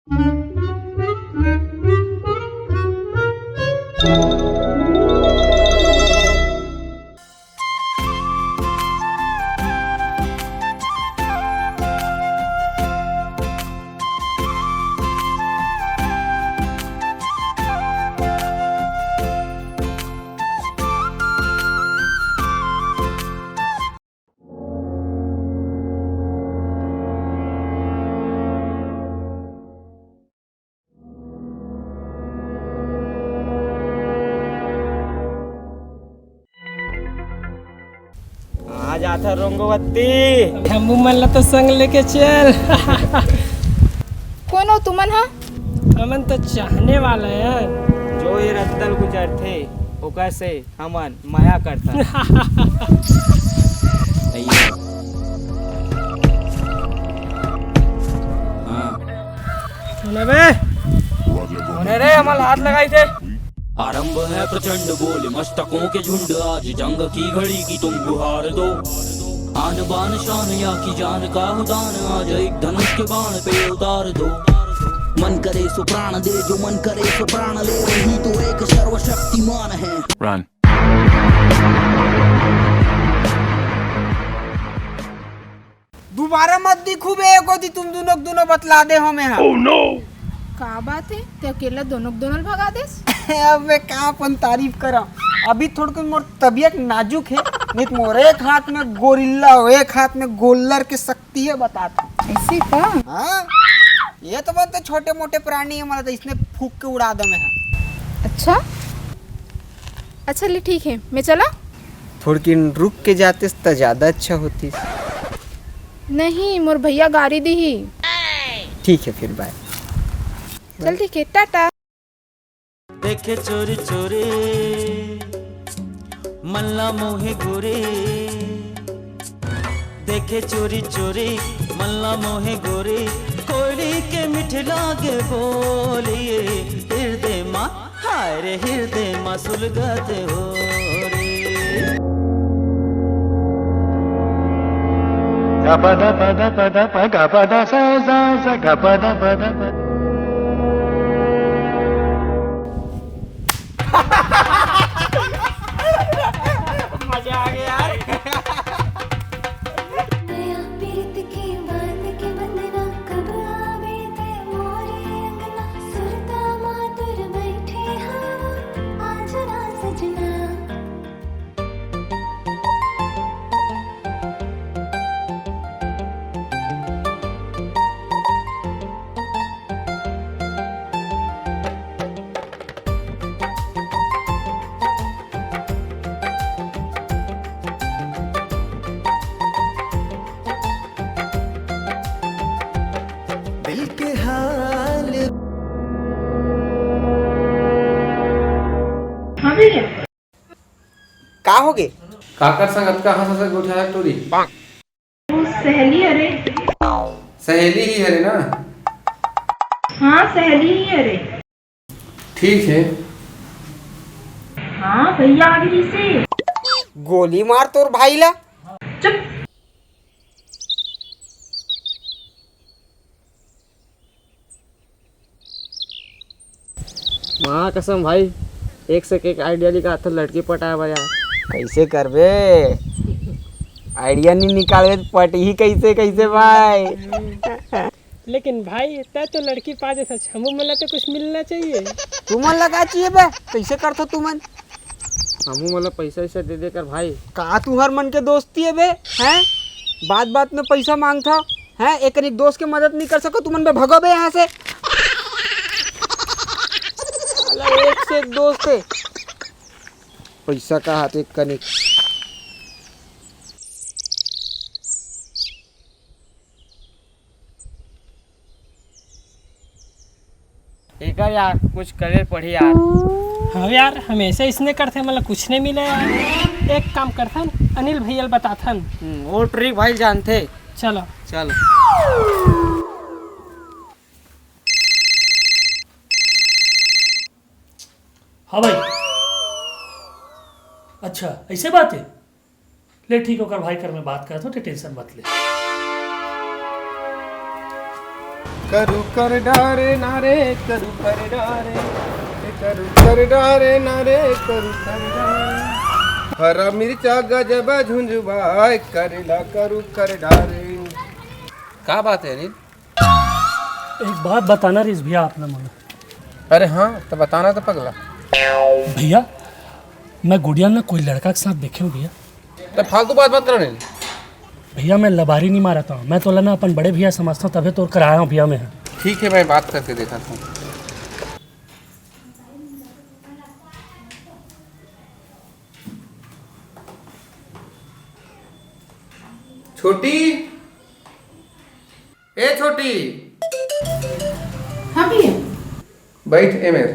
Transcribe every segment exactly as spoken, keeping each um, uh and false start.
आ जाथा रोंगोवत्ती। हमू मन ला तो संग लेके चल। कोन हो तुमन ह? हमन तो चाहने वाला हन। जो ये रद्दा ल गुजरथे, ओकर से हमन मया करथन। सही है। हाँ। सुने बे। कोन रे, हमर हाथ लगाई थे। आरंभ है प्रचंड बोल मस्तकों के झुंड, आज जंग की घड़ी की तुम गुहार दो। आन बान शान या की जान का हो दान, आज एक धनुष के बाण पे उतार दो। मन करे सो प्राण दे, जो मन करे सो प्राण ले, वही तो एक सर्वशक्तिमान है। Run। दोबारा मत दिखू बे, एको दी तुम दोनों के दोनों बतला दे हो मैं हा। का बात है, ते अकेला दोनों के दोनों ल भगा देस? अब मैं का अपन तारीफ करा, अभी थोड़कन मोर तबीयत नाजुक है, नहीं तो मोर एक हाथ में गोरिल्ला हो, एक हाथ में गोल्लर के शक्ति है, बता तू। ऐसे का? हाँ, ये तो बहुत छोटे मोटे प्राणी है, मतलब इसने फूक के उड़ा दो मैं हा। अच्छा, अच्छा ले ठीक है, मैं चला। थोड़किन रुक के जातेस त ज्यादा अच्छा होतिस। नहीं, मोर भैया गारी दीही। ठीक है, फिर बाय। चल ठीक है, टाटा। देखे चोरी चोरी मल्ला मोहे गोरी, देखे चोरी चोरी मल्ला मोहे गोरी, कोयली के मिठ लागे बोली, हृदय मा हाय रे हृदय मा सुलगत हो रे। गपद पद पद प गपद स स स गपद पद पद। मजा आ गया यार। नया पीरित के बांध के बंधना, कब आवे ते मोरे अंगना। सुरता मातुर बैठे हवा, आज ना सजना। दिल के हाल। हाँ भैया। का होगे? काकर संग अतका हंस हंस के गोठियाथस टूरी? वो सहेली हरे। सहेली ही हरे ना? हाँ, सहेली ही हरे। ठीक है। हाँ, भैया आगे से। गोली मार तोर भाई ला। चुप। माँ कसम भाई, एक से एक idea निकालथस लड़की पटाए बर यार। कैसे करबे? Idea नहीं निकालबे त पटही कैसे, कैसे भाई? लेकिन भाई, तै तो लड़की पा देथस, हमू मन ला तो कुछ मिलना चाहिए। तुमन ला का चाहिए बे? कैसे करथो तुमन? हमू मन ला पैसा वैसा दे दे कर भाई। का तुहर मन के दोस्ती है बे? हैं? बात बात में पैसा मांगथो, हैं? एक कनिक दोस्त के मदद नहीं कर सको तुमन बे? भगो बे यहाँ से। साला एक से एक दोस्त है, पैसा का हाथ एक कनिक। एकर यार, कुछ करे पड़ी यार। हाँ यार, हमेशा इसने करथे, मतलब कुछ नहीं मिले यार। एक काम करथन, अनिल भैया ल बताथन। हम्म, वो trick भाई जानथे। चलो। चलो। हाँ भाई। अच्छा, ऐसे बात है। ले ठीक है, ओकर भाई कर मैं बात करत हूँ, ते tension मत ले। करू कर डारे ना रे, करू कर डारे, ए करू कर डारे ना रे, करू कर डारे। हरा मिर्चा गजब झुंझुवाए, करेला करू कर डारे। का बात है अनिल? एक बात बताना रहिस भैया आप मन ला। अरे हाँ, तो बताना तो पगला। भैया, मैं गुड़िया ना कोई लड़का के साथ देखे हूँ भैया। तो फालतू बात मत कर अनिल। भैया, मैं लबारी नहीं मारत हूँ, मैं तोला ना अपन बड़े भैया समझता हूँ, तभे तोर करा आया हूँ भैया मैं। ठीक है, मैं बात करके देखा था। छोटी, ए छोटी। हाँ भैया। बैठ ए मेर।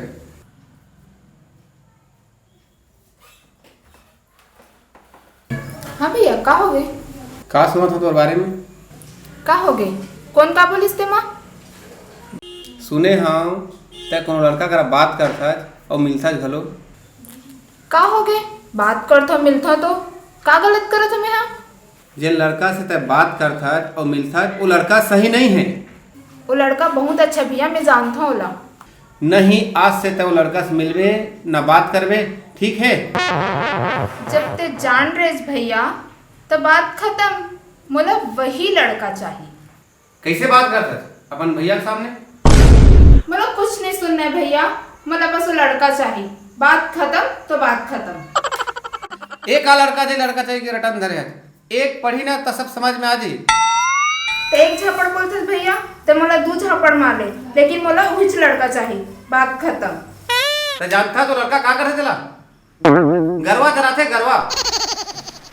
हाँ भैया, का होगे? का सुनत हँव तोर बारे में? का होगे? कोन का बोलिस ते मा? सुने हँव, तैं कोनो लड़का करा बात करथस अउ मिलथस घलो। का होगे? बात करथँव, मिलथँव तो का गलत करत हँव मैं हा? जेन लड़का से तैं बात करथस अउ मिलथस, वो लड़का सही नहीं है। वो लड़का बहुत अच्छा भैया, मैं जानथँव ओला। नहीं, आज से तैं वो लड़का से मिलबे, ना बात करबे, ठीक है? जब तैं जान रेहेस भैया, त बात खतम। मोला वही लड़का चाही। कइसे बात करथस? अपन भैया के सामने? मोला कुछ नहीं सुनना है भैया, मोला बस वो लड़का चाही। बात खतम तो बात खतम। ए का लड़का जे लड़का चाही के रटन धरे हस? एक पढ़ी ना त सब समझ में आ जाही। ते एक झापड़ बोलथस भैया, ते मोला दू झापड़ मार ले, लेकिन मोला उहीच लड़का चाही। बात खतम। त जानथस वो लड़का का करथे तेला? गरवा चराथे, गरवा।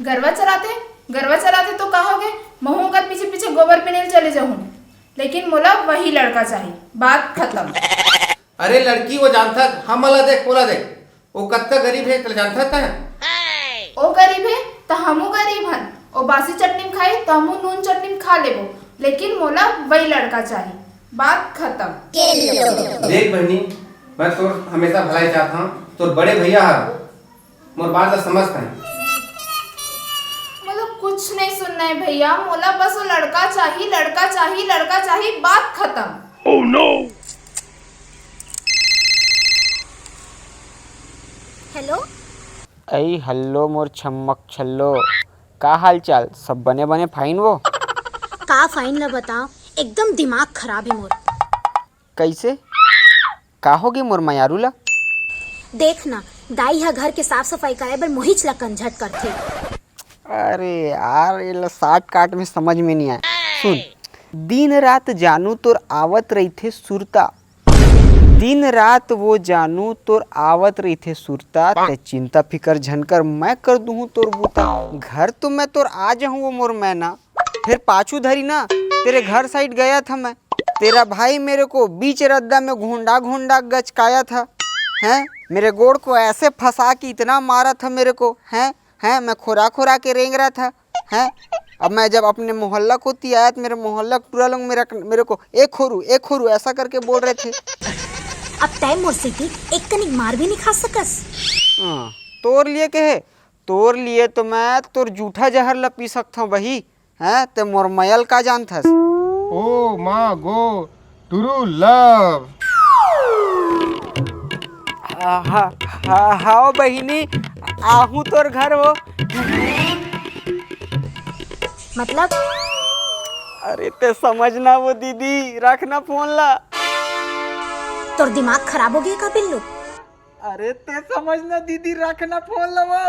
गरवा चराथे? गरवा चराथे तो का होगे? महूं ओकर पीछे पीछे गोबर बिने ल चले जाहूं, लेकिन मोला वही लड़का चाही। बात खतम। अरे लड़की, वो जानथस, हमन ला देख, ओला देख, वो कतका गरीब हे, तेला जानथस तैं? ओ गरीब हे, त हमू गरीब हन। ओ बासी चटनी म खाही, त हमू नून चटनी म खा लेबो, लेकिन मोला वही लड़का चाही। बात खतम। देख बहिनी, मैं तोर हमेशा भलाई चाहत हंव, तोर बड़े भैया हर मोर बात ला समझ तैं। मोला कुछ नहीं सुनना है भैया, मोला बस वो लड़का चाही, लड़का चाही, लड़का चाही, बात खतम। हेलो। ऐ हल्लो मोर छम्मक छल्लो, का हाल चाल? सब बने बने फाइन वो? का फाइन ला बताओ, एकदम दिमाग खराब है मोर। कैसे? का होगे मोर मयारू ला? देख ना, दाई ह घर के साफ सफाई करे बर मोहिच ला कंझट करथे। अरे यार, ये ला शॉर्टकट में समझ में नहीं आए। सुन, दिन रात जानू तोर आवत रहिथे सुरता, दिन रात वो जानू तोर आवत रहिथे सुरता, ते चिंता फिकर झन कर, मैं कर दूहूं तोर बूता। घर तो मैं तोर आ जाहूं वो मोर मैना, फिर पाछू धरी ना तेरे घर साइड गया था मैं, तेरा भाई मेरे को बीच रद्दा में घोंडा घोंडा गचकाया था, हैं? मेरे गोड़ को ऐसे फंसा के इतना मारा था मेरे को, हैं? हैं? मैं खोरा खोरा के रेंग रहा था, हैं? अब मैं जब अपने मोहल्ला कोती आया तो मेरे मोहल्ला के टूरा लोग मेरा, मेरे को ए खोरू, ए खोरू ऐसा करके बोल रहे थे। अब तैं मोर सेती एक कनिक मार भी नहीं खा सकस। हाँ, तोर लिए कहे, तोर लिए तो मैं तोर जूठा जहर ला पी सकथंव बही। हैं, ते मोर मयल का जानथस? ओ माँ गो, true love। हा, हा, हाव बहिनी, आहूं तोर घर वो। मतलब? अरे ते समझ ना वो दीदी, रख ना फोन ला। तोर दिमाग खराब हो गया का बिल्लू? अरे ते समझ ना दीदी, रख ना फोन ला वो।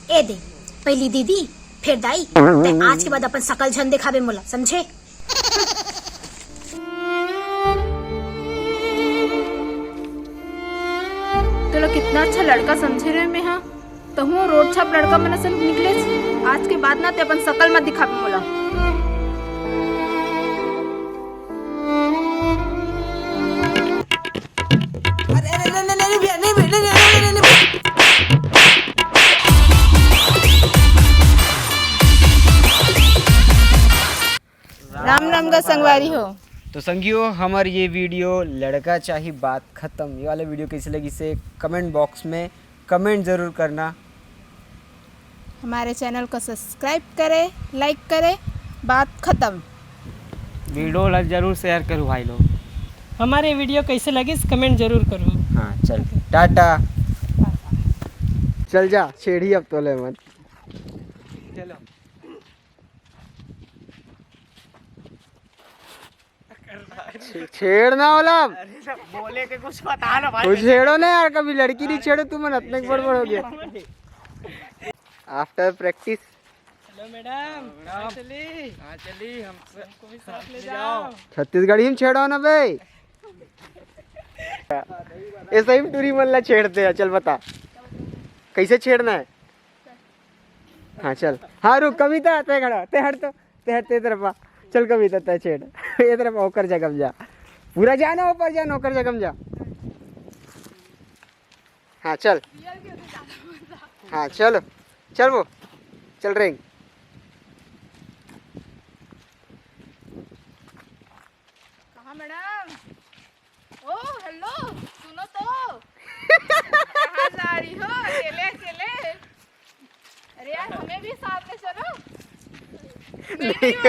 ए दे, पहली दीदी, फिर दाई। ते आज के बाद अपन सकल झन दिखाबे मोला, समझे? तोला कितना अच्छा लड़का समझे रहे मैं, हाँ? तहूँ रोड छाप लड़का मन असन निकलेस। आज के बाद ना ते अपन सकल मत दिखाबे मोला। अरे, अरे, नहीं, नहीं, नहीं, भैया, नहीं, भैया, नहीं, नहीं, नहीं, नहीं, नहीं, भैया। राम राम गा संगवारी हो। तो संगियो, हमर ये वीडियो लड़का चाही बात खत्म, ये वाला वीडियो कैसे लगिस से कमेंट बॉक्स में कमेंट जरूर करना। हमारे चैनल को सब्सक्राइब करें, लाइक करें बात खत्म। वीडियो ला जरूर शेयर करू भाई लोग। हमारे वीडियो कैसे लगिस, कमेंट जरूर करो। हाँ, चल, टाटा। चल जा, छेड़ी अब तोले मन। चलो। छे- छेड़ ना ओला। बोले के कुछ बता ना भाई। कुछ छेड़ो ना यार, कभी लड़की नहीं छेड़ो तुमन, अतने बड़ बड़ हो गया। After practice। हेलो मैडम, चली। हाँ, चली हम। हमको भी साथ ले जाओ। छत्तीसगढ़ी में छेड़ो ना बे। ऐसा ही टूरी मन ला छेड़ते हैं। चल बता, कैसे छेड़ना है? हाँ चल। हाँ रुक, कविता ते खड़ा, ते हट तो, ते हट, ते तरफ आ। चल कविता, ते छेड़। ये तरफ ओकर जगह में जा, पूरा जा ना ऊपर, जा ना ओकर जगह में जा। हाँ चल, हाँ चलो, चल वो, चल रेंग। कहाँ मैडम? ओ हेलो, सुनो तो। कहाँ जा रही हो अकेले अकेले? अरे यार, हमें भी साथ में चलो। नहीं, नहीं,